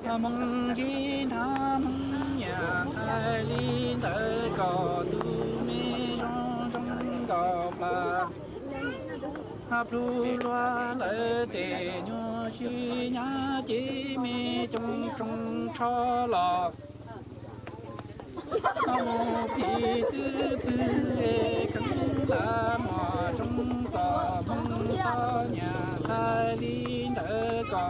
Hmoob ntsib hnab Hmoob niam ntxhais li ntawd kom tus me zoo zoo nkaus plas. Plhu luag lawv tes nyuag sib nyab ces me coob tsoo tsho los. Mus phim xwb pwg es kheev lam mos zoo kom Hmoob txhob niam ntxhais li ntawd kom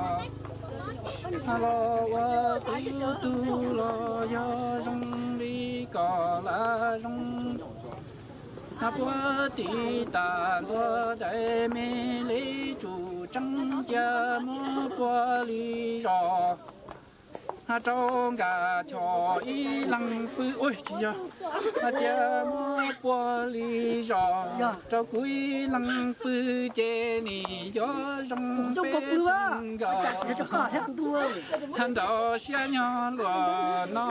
los ua tub tug los yog zoo li kom lam zoo. Puag tim tas ntua dais me li tsum tseeb cia muab puag li zos. Rau nkag choj ib leeg pw ua tsis yog, cia muab puag li zos rau kuv ib leeg pw ces nim yuav zoo peb pw nkaus. Nrau siab nyob luag no.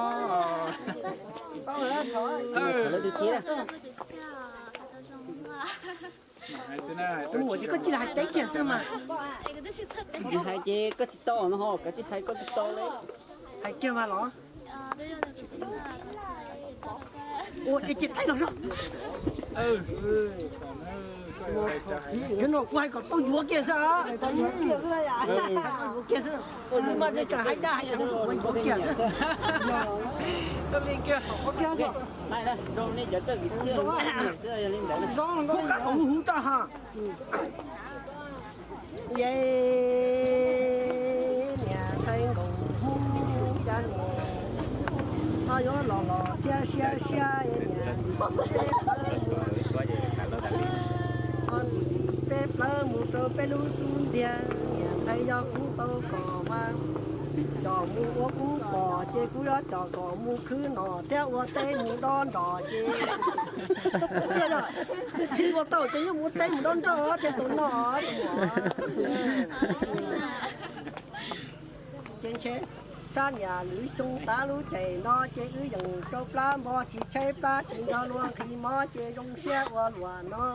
Koj tsis hais teb kiag xwb mas. Hais ces koj tsis tau no ho, koj tsis hais koj tsis tau li. Hais kiag mas los. Ua ces thaij los soj. Yog no kuv hais kom tau yuav kiag xwb, tau yuav kiag xwb, tau yuav kiag xwb. Mas tseem hais dab hais yuav kiag xwb. Zoo, kuv qab kom huv huv tso ha. Ye niam ntxhais nkaus Hmoob cab ne, ho yuav los los thiab siab siab niam ntim peb plawv, ho ntim peb plawv mus rau peb lub xub ntiag. Niam ntxhais yog kuv tau kom mas coj mus ua kuv pom ces kuv yuav coj kom mus khwv nom thiab ua teb mus dob nroj ces. Tsis ua tau ces yuav mus ua teb mus dob nroj ces tus no. Ces ntshe Xab Niam Lwm Xyoo tav lub caij no ces wb yeej rau plab npo tsis tshaib plab ces nrog luag nqhis mov ces zoo siab ua luaj no.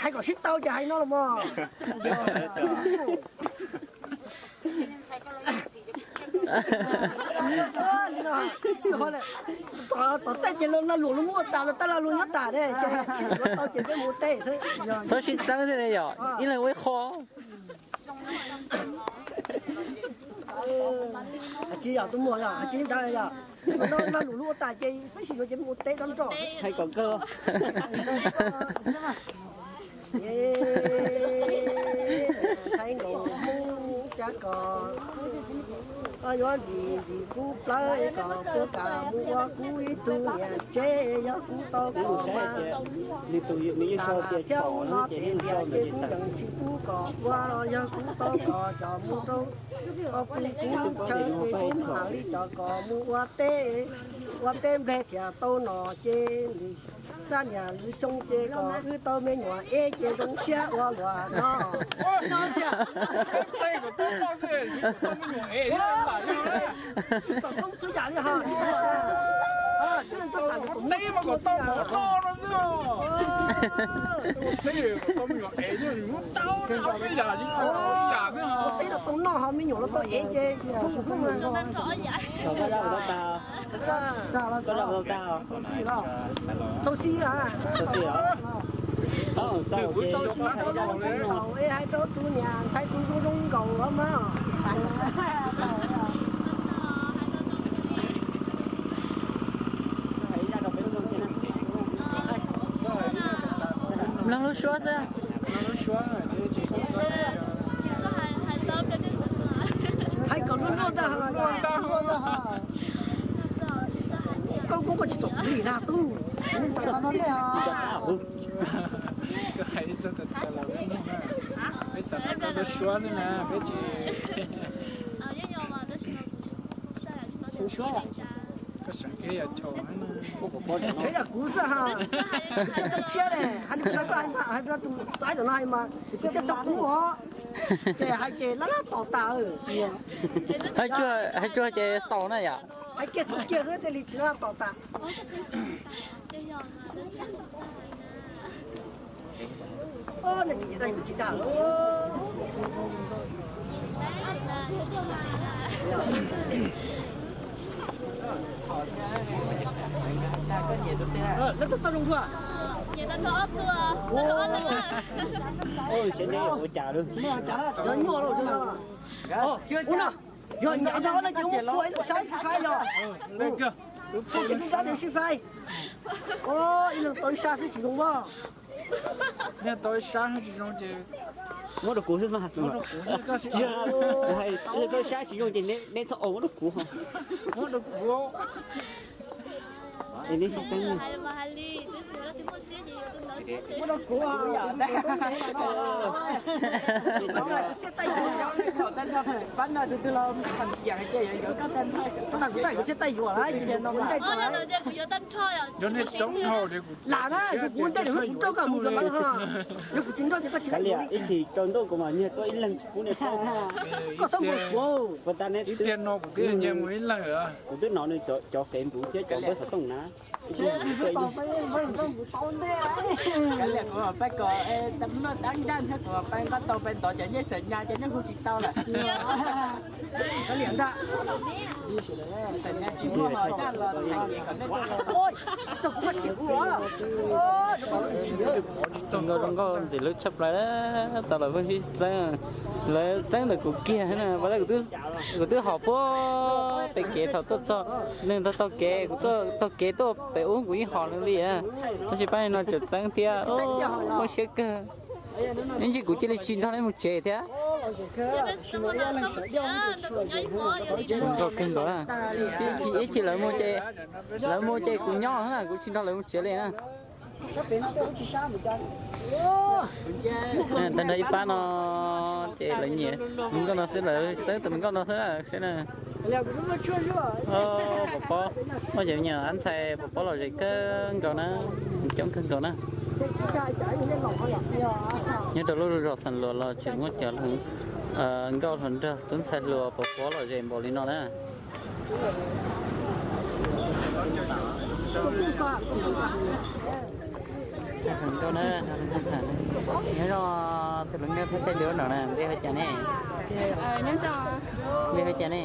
Hais kom sib tau ces hais no los mog. Tom tej ces lawv lag luam lub muab tas lawv tab lag luam nyob tas ne, ces tsis yuav tau ces peb mus ua teb xwb. Txhob sib txeeb thiab ne yom, ib leeg ua ib qho. Tsis yog tus muag yog tsis ntawd yog, lag luam lub ua tas ces peb sib yuav ces peb mus ua teb dob nroj. Hais kom kawg. Thaib nkaus Hmoob cab kos, koj yuav ntim ntim kuv plawv es kom puas kam mus ua kuv ib tug niam tsev, yog kuv tau kom mas. Tam lam thiab ub no ces tias ces kuv yeej tsis pub kom ua, yog kuv tau kom coj mus rau, koj pw kuv lub chaw ces kuv mam li coj kom mus ua teb, ua teb nplej thiaj tau nom ces. Xab Niam Lwm Xyoo ces kom wb tau me nyuam ev ces zoo siab ua luaj no. Tsis tom koob txhua yam li ho. Peb los tau noj ho me nyuam los tau ev ces. Xau xis lawm. Hais rau tus niam ntxhais tus zoo zoo nkaus los mas. Mloog lub suab xwb. Hais kom luag luag ntag. Koj kuj koj tsis txom txwm na tub. Peb xav tau koj suab xwb na, peb tsis. Koj seem kev yog chau. Kev yog kuv xwb ha. Kuv thiaj tshiab ne, hais li koj hais mas, hais rau tus tub tom no hais mas, kuv thiaj tso kuv os. Ces hais ces lab lab tom tas. Hais tsuag ces xaus na yom. Hais kiag xwb kiag xwb thiaj li tsis tom tas. Lawv tau tau zoo dua. Ua cas lawm? Yog nyob no, yog nyob no ces ua ib lub sab xi faib yog. Tsis lub sab sib faib. Ib leeg tau ib sab xwb tsis zoo as. Tau ib sab tsis zoo ces muab rau kuv xwb mas. Tau ib sab tsis zoo ces neb txhob ua, muab rau kuv. Muab rau kuv. Es neb sib txeeb. Muab rau kuv. Pab no tus twg los kuv thiaj tau yuam lawm. Yog nej tsis tau nrog ces kuv lam na, yog kuv ua ntej lawm kuv nrog koj mus lawm mas. Yog kuv tsis nrog ces koj tsis tau yuam li. Ib chim rau ntuj kuv mam niag tuaj ib leeg tsis pub nej tuaj. Koj txhob mus suav. Ib tiag no kuv twb nyiag mus ib leeg. Kuv twb hnov nws cov Facebook thiab cov npawb xov tooj na. Kav liam, kuv mam pab kom tab noj tab nraj thiab kuv mam pab nqa tau pab ntov cov nyiaj xeem nyas cov nyiaj hu tsis tau lawm. Kav liam ntag. Xeem nyas tsis muaj los caj los txog kuv tsis kuv. Nkauj zoo nkauj ntxim hlub tshaj plaws, tau lawv pheej sib txeeb. Lawv txeeb ntawm kuv kiag na, kuv twb hom puag pem kev thaum tuaj txog, nws nrog taug kev, kuv taug kev tuaj pem ub kuv yeej hom nws li. Tab sis pab no tseem txeeb thiab, muaj siab kawg. Ib ntsis kuv cia li tsis nrog nej mus tsev thiab. Zoo nkauj kawg nkaus na. Ib chim lawv mus ces, lawv mus ces kuv nyob na, kuv tsis nrog lawv mus tsev li na. Tag nrho ib pab no ces lawv nyiam hluas nkauj no xwb, lawv txeeb tus hluas nkauj no xwb na, saib na. Pov pob, muaj cov me nyuam ab ntxhais pov pob lom zem kawg nkaus na, coob kawg nkaus na. Nyob rau lub zos Xeem Luas los tseem muaj cov hluas nkauj hluas nraug tub ntxhais hluas pov pob lom zem npaum li no na. Hluas nkauj na, nyob zoo, tus hluas nkauj thib peb lub no na, npe hu cas ne? Npe hu cas ne?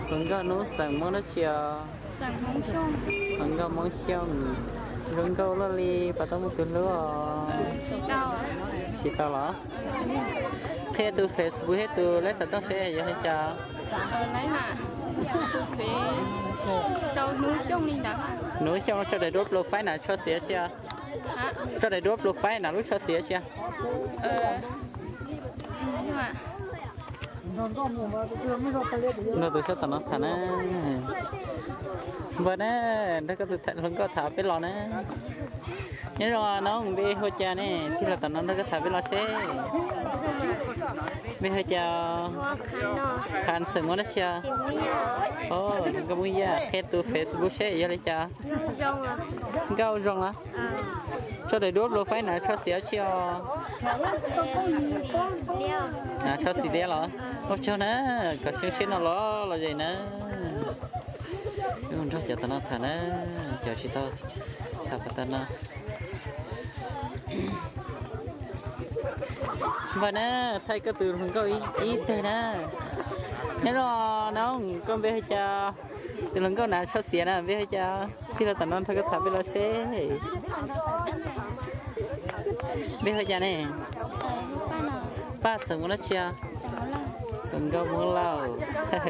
Hluas nkauj hnub xeem Hmoob dab tsi os? Hluas nkauj Hmoob Xyooj. Zoo nkauj luaj li, puas tau muaj tus hlub os? Tsis tau los? Qhia tus Facebook thiab tus leb xov tooj seb yog li cas. Hnub Xyooj tso daim duab profile na, tsho xiav sia. Tso daim duab profile na, lub tsho xiav sia. Nrog tus xyov tom no tham na. Npawg na, nrog koj tus hluas nkauj tham peb los na. Nyob zoo, npe hu cas ne? Tig los tom no nrog koj tham peb los seb. Npe hu cas? Qha xeem Hmoob dab tsi? Nkauj Hmoob Yaj. Qhia tus Facebook seb yog li cas. Nkauj Zoo los? Tso daim duab profile na, tsho xiav dab tsi os? Tsho xim liab los? Ua tsaug na, kom xyoo tshiab no los los zem na. Wb mus nrog cov tom no tham na, cov tsis tau tham pas tau no. Npawg na, thaij koj tus hluas nkauj ib teg na. Nyob zoo, koj npe hu cas? Tus hluas nkauj na tsho xiav na, npe hu cas? Tig los tom no nrog koj tham peb los seb. Npe hu cas ne? Paj xeem Hmoob dab tsi? Nkauj Hmoob Lauj.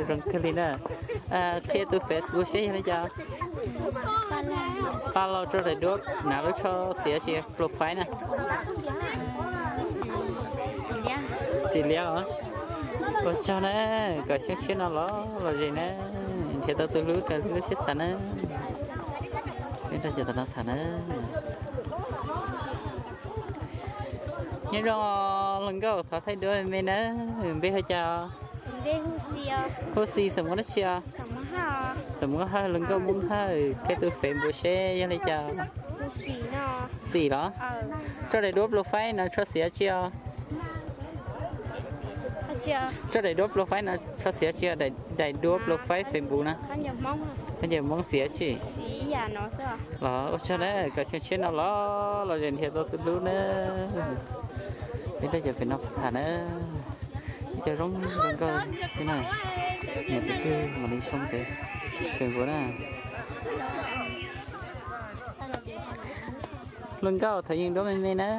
Zoo kawg li na. Qhia tus Facebook seb yog li cas. Paj Lauj, tso daim duab na, lub tsho xiav dab tsi, profile na. Xim liab os. Ua tsaug na, kom xyoo tshiab no los los zem na, nrhiav tau tus hlub raws li lub siab xav na. Peb nrog cov tom no tham na. Nyob zoo, hluas nkauj, thov thaij duab me me na. Npe hu cas? Hu Xis, xeem Hmoob dab tsi os? Xeem Hmoob Hawj, hluas nkauj Hmoob Hawj. Qhia tus Facebook seb yog li cas. Xis los? Tso daim duab profile no, tsho xiav dab tsi os? Tso daim duab profile no tso xiav tsi, daim duab profile Facebook na. Khaub ncaws Hmoob xiav tsi. Los ua tsaug na, kom xyoo tshiab no los los zem nrhiav tau tus hlub na. Peb cov pem no tham na, ib co zoo zoo nkauj xwb na. Niam tus twg mam li xyoo pem Facebook na. Hluas nkauj thov yeej duab me me na.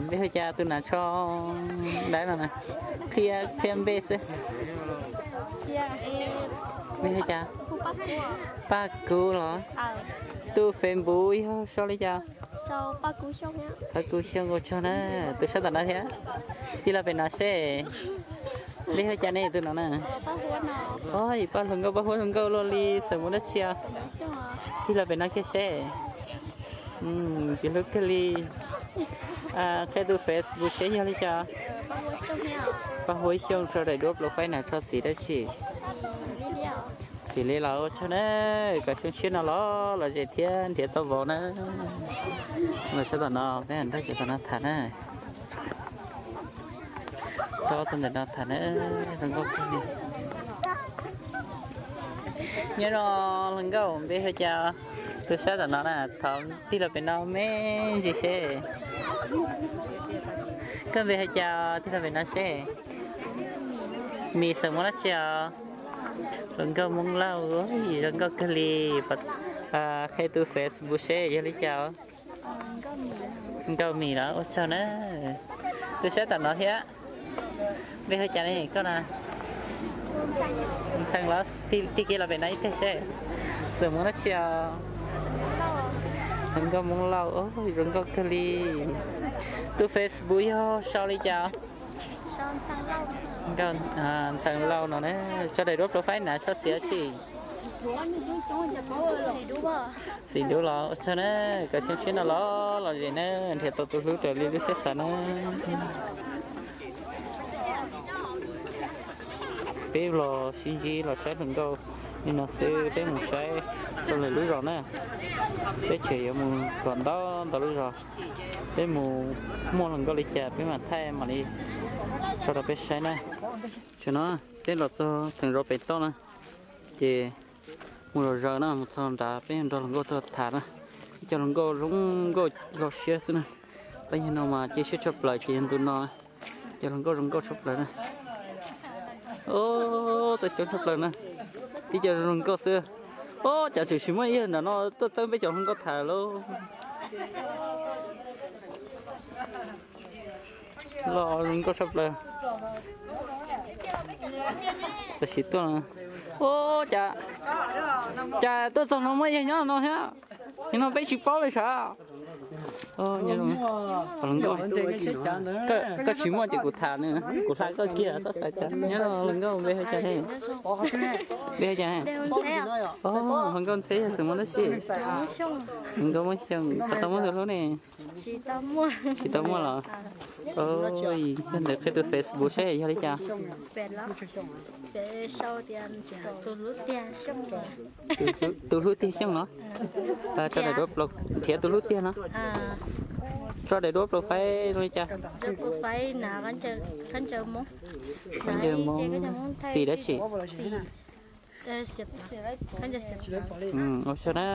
Npeb hu cas tus nav tsho dawb no na? Qhia qhia npe xwb. Npeb hu cas? Paj Kub los? Tus Facebook yog sau li cas? Paj Kub Xyooj, ua tsaug na. Tus sab tom no thiab, tij laug pem no seb. Npeb hu cas ne tus no na? Oj, Paj Hluas Nkauj, Paj Huab Hluas Nkauj luaj li, xeem Muas dab tsi os? Tij laug pem no kiag seb. Txiv hlub kawg li. Qhia tus Facebook seb yog li cas. Paj Huab Xyooj tso daim duab profile na, tso xim dab tsi? Xim li los ua tsaug na, kom xyoo tshiab no los los zem thiab nrhiav tau vauv na. Los sab tom no peb nrog cov tom no tham na. Rau ob tug ntawm no tham na, zoo nkauj kawg li. Nyob zoo hluas nkauj, npeb hu cas? Tus sab tom no na, thov tij laug pem no me ntsis seb. Koj npe hu cas tij laug pem no seb? Mim, xeem Muas dab tsi os? Hluas nkauj Hmoob Lauj, zoo nkauj kawg li. Qhia tus Facebook seb yog li cas. Nkauj Mim los ua tsaug na. Tus sab tom no thiab, npeb hu cas ne koj na? Ntxhee los, tij kev los pem no ib teg seb. Xeem Muas dab tsi os? Hluas nkauj Hmoob Lauj, zoo nkauj kawg li. Tus Facebook yog sau li cas? Ntxhee Lauj no na. Tso daim duab profile na, tso xim dab tsi? Xim dub los ua tsaug na, kom xyoo tshiab no los los zem na, nrhiav tau tus hlub raws li lub siab xav na. Peb los sib ntsib los saib hluas nkauj li no xwb, peb mus saib rau lwm lub zos na. Peb tseem yuav mus kom ntau ntau lub zos. Peb mus muaj hluas nkauj li cas peb mam thaij mam li tso rau peb saib na. Tam no peb los txog theem zos pem toj na, ces mus zom zaws na, mus txog nrad peb nrog hluas nkauj tuaj tham na. Ib co hluas nkauj zoo nkauj loj siab xwb na. Peb yog no mas cia siab tshaj plaws ces yog ntu no, cov hluas nkauj zoo nkauj tshaj plaws na. Tuaj coob tshaj plaws na, tib co zoo nkauj xwb. Ob, cas tseem tsis muaj ib yawg nram no tuaj txeeb peb cov hluas nkauj tham lauj. Los zoo nkauj tshaj plaws. Txawm sim tuaj, ua cas, cas tuaj txog no muaj yawg nyob no thiab. Nim no peb tsis paub li sav. Hluas nkauj, koj tsis muaj ces kuv tham nws, kuv hla koj kiag txhob xav cas. Nyob zoo hluas nkauj, npe hu cas ne? Npe hu cas? Hluas nkauj Ntxheb yog xeem Muas dab tsi? Hluas nkauj Muas Xyooj, puas tau muaj tus hlub ne? Tsis tau muaj los? Koj ntawd qhia tus Facebook seb yog li cas. Tus hlub tiag Xyooj los? Tso daim duab, nrhiav tus hlub tiag no. Tso daim duab profile li cas? Xim dab tsi? Ua tsaug na,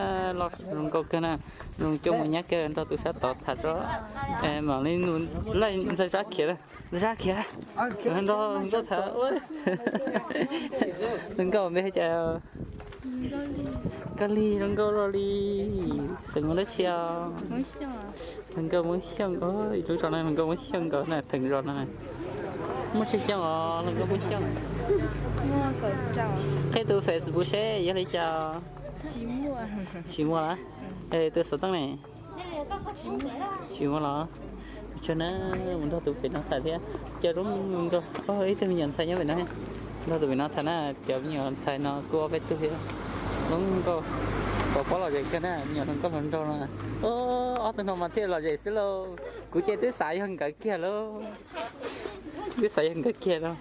zoo nkauj kawg na, zoo coj mus nyab kawg, nrog tus sab tod tham tso. Mam li laij Ntxawg Zab khiav, Ntxawg Zab khiav, nrog nkauj tham. Zoo nkauj, npe hu cas? Koj li zoo nkauj loj li, xeem Muas dab tsi os? Hluas nkauj Muas Xyooj, lub zos no hluas nkauj Muas Xyooj nkaus na, theem zos no. Muaj tsawg xyoo os hluas nkauj Muas Xyooj? Qhia tus Facebook seb yog li cas. Tsis muaj lawm. Tus xov tooj ne? Tsis muaj los? Tsaug na, mus nrog tus pem no tham thiab. Cov zoo nkauj, ib tug me nyuam ntxhais nyob pem no, nrog tus pem no tham na, cov me nyuam ntxhais no kuj ob peb tug thiab. Zoo nkauj, pom pob lom zem kawg na, me nyuam hluas nkauj hluas nraug no. Ob tug no mas thiaj lom zem xwb lauj. Kuv ces twb xav yog nkawd kiag lauj. Twb xav yog nkawd kiag lauj.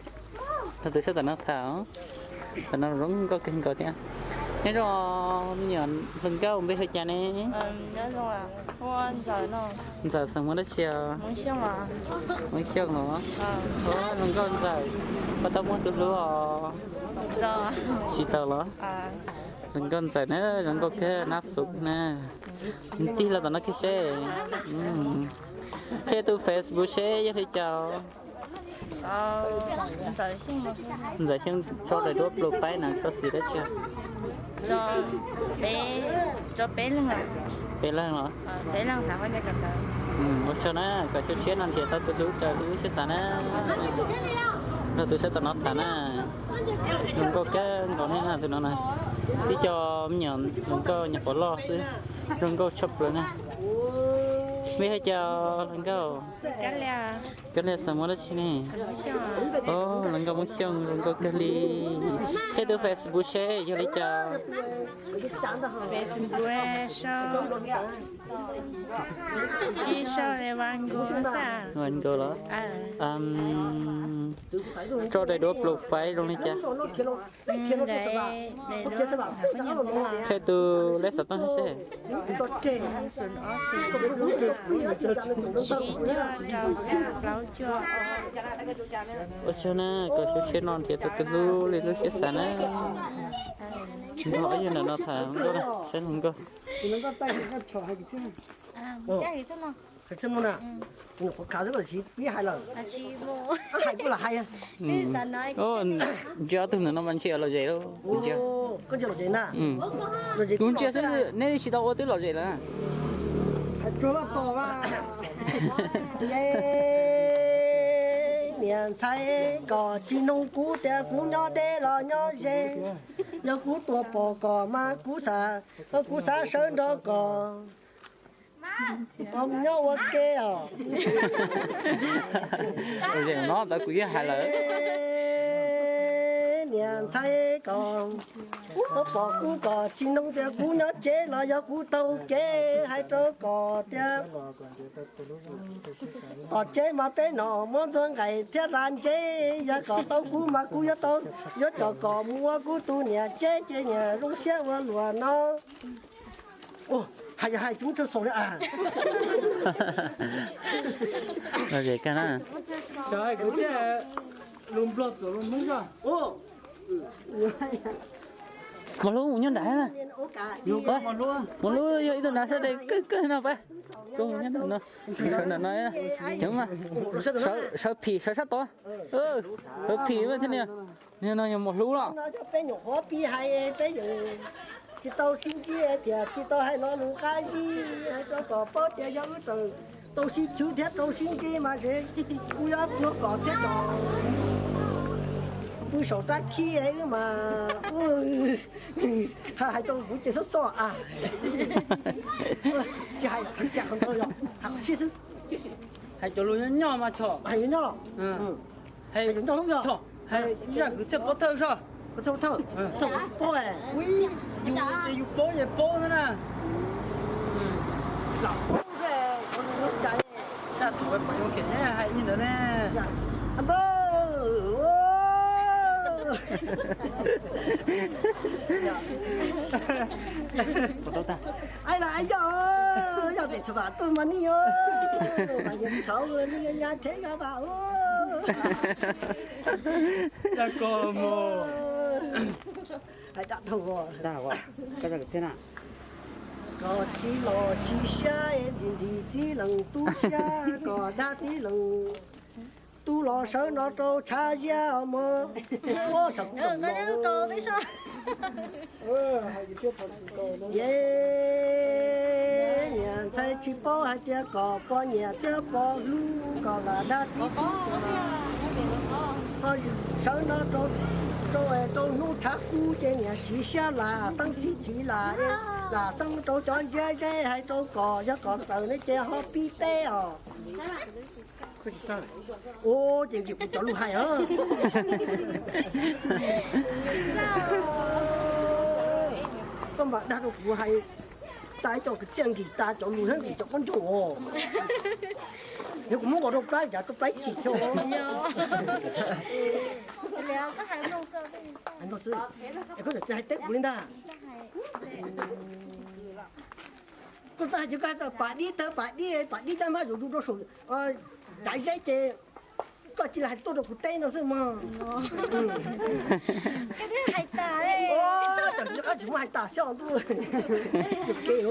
Nrog tus sab tom no tham, tom no zoo nkauj kawg nkaus thiab. Nyob zoo, me nyuam hluas nkauj npe hu cas ne? Ntxawm xeem Hmoob dab tsi os? Hmoob Xyooj los? Hluas nkauj Ntxawm, koj tau muaj tus hlub os? Tsis tau los? Hluas nkauj Ntxawm na, zoo nkauj kawg, nab xus na. Tig los tom no kiag seb. Qhia tus Facebook seb yog li cas. Ntxawm Xyooj, tso daim duab profile na, tso xim dab tsi? Peb leeg los? Ua tsaug na, kom xyoo tshiab no nrhiav tau tus hlub raws li lub siab xav na. Nrog tus sab tom no tham na. Zoo nkauj kawg nkaus ne tus no na. Ib co me nyuam hluas nkauj nyuam qhuav loj xwb, zoo nkauj tshaj plaws na. Npe hu cas hluas nkauj? Koj li xeem Hmoob dab tsi ne? Hluas nkauj Hmoob Xyooj, zoo nkauj kawg li. Qhia tus Facebook seb yog li cas? Vas Nkos los? Tso daim duab profile zoo li cas? Qhia tus lej xov tooj seb. Ua tsaug na, kom xyoo tshiab no nrhiav tau tus hlub li lub siab xav na. Nrog ob yawg ntawm no tham nkauj, saib hluas nkauj. Hais kuj lam hais. Ntsia ob tug ntawm no mas ntsia lom zem lawm. Kuv ntsia xwb, neb tsis tau ua twb lom zem lawm. Niam ntxhais, kom tsis nug kuv tias kuv nyob deb los nyob ze. Yog kuv tuaj pom kom mas kuv xav, kuv xav sawv nrog kom nyob ua ke os. Lom zem no ntawd kuv yeej hais lawm. Niam ntxhais, kom tuaj pom kuv kom tsis nug tias kuv nyob tsev los yog kuv taug kev, hais rau kom tias tom tsev mas peb nom muab ntxuag nqaim thiab hla ntsej, yog kom tau kuv mas kuv yuav tau, yuav coj kom mus ua kuv tus niam tsev ces niam zoo siab ua luaj no. Hais yog hais tsis muaj txawj xaus li a. Lom zem kawg na. Mos Hlub mus nyob nrad. Mos Hlub yog ib tug nav sab tes kawg kawg no pab. Koj mus nyob nrad no. Sawv nrad no. Sawv phim sawv sab tod. Sawv phim thiab niag. Niag no yog Mos Hlub los? Peb nyuam qhuav pib hais peb yeej tsis tau sib ntsib tias tsis tau hais lo lus qab zib, hais rau kom paub tias yog wb tau sib chwv thiab tau sib ntsib mas kuv yuav pluag kom thiab kom pw saum rab khib wb mas. Hais rau kuv ces xob xoj a. Tsis hais, hais cas qhov ntawd yog hais qhov tshib xwb. Hais cov lus nyob nyob mas tso. Hais nyob nyob los? Hais zaj kwv txhiaj pov thawj soj. Pov thawj, thawj kuv tsis paub. Yus paub ces paub xwb na. Lam paub xwb, tsaj tus pom yoov khiam neb hais li ntawd ne. Ai los yog, yog tim txhua vam tuaj mas nej os, mas yog txhawv nej nyob nyob thiab nyob mas. Hais dab dhau. Koj tsis los tsis siab es ntxim ntxim txib leej tub siab kom dag txib leej tub los sawv no rau tshav ziab os mog. Niam ntxhais tsis paub hais tias kom poj niam thiab poj hlub kom lam dag txib tub. Sawv no rau, rau hnub tshav kub ces niam txiv siab lam xeeb txib txiv lam, lam xeeb rau cov ntsiab zeb hais rau kom yog kom txawm ne ces ho pib teb os. Ua ces nkim kuv cov lus hais os. Koj mam dag rau kuv hais tas ib co kwv txhiaj nkim tas cov lus thiab nkim cov khaub ncaug os. Yog kuv muab nkaus rau plab cas rau plab chim thiab. Hais no xwb, es koj txawm tsis hais teb kuv li ntag. Koj txawj hais tias koj txawj pam dib tawg pam dib, pam dib tawg mas zuj zus rau saum tsav zeb ces koj tsis lam hais tuaj rau kuv teb no xwb mog. Koj twb hais tas, tsis muaj hais tas xyov ntuj. Kev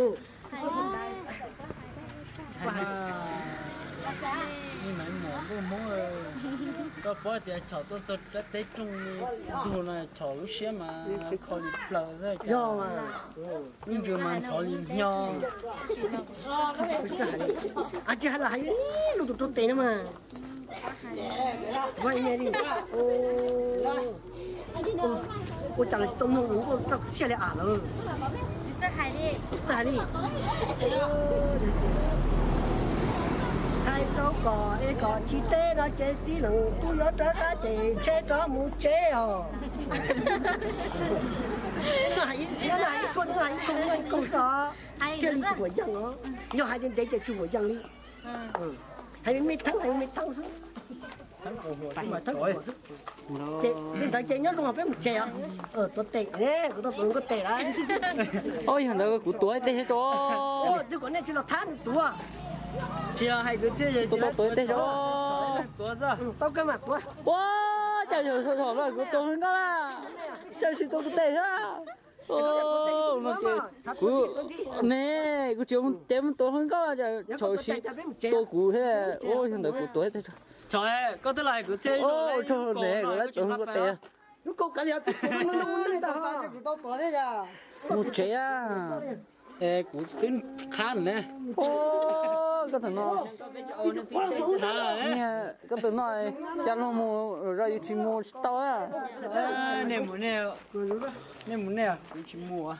Ib me nyuam ntuj Hmoob, koj paub tias Chom tuaj txog rab teb rooj ntug no Chom lub siab mas kho li plaws xwb. Yog mas, lub ntsws mas ntxhov li hnyo. Tsis hais los hais ib lub tus rau tes no mas. Ua li, ua cas los tsis tau mloog nkauj txoj txiaj li as lawm. Txawj hais li. Hais rau kom es kom tsis teb no ces tib leeg tub yuav rov qab ces ntshe rov mus tsev os. Nyob hais ib suab, nyob hais ib koog, nyob ib koog xwb os. Thiaj li tsis huam yeej os. Yog hais ntev ntev ces tsis huam yeej li. Hais me me theeb, hais me me theeb xwb. Ces li ntawd ces nyob zoo peb mus tsev os. Tuav tes, kuv tau tuav nkauj tes lawm. Yog ntawd kuv tuav ib teg rau. Twb kom nej tsis los thab nws tuav. Tsis hais kwv tij, kuv tau tuav ib teg rau. Tau kawg mas tuav. Ua cas yog thaum no kuv tuav hluas nkauj na, cas tsis tuav kuv tes thiab. Kuv ne, kuv tsis cev mus tuav hluas nkauj, thaum sis tuav kuv thiab. Yog ntawd kuv tuav ib teg. Tso, koj twb los hais kwv tij, tso ne, kuv lawv tuav hluas nkauj tes. Mus tsev. Kuv twb qhab ne. Koj tus no, koj tus no cas luag mus zoj yus tsis mus tsis tau a. Nej mus nej, kuv tsis mus.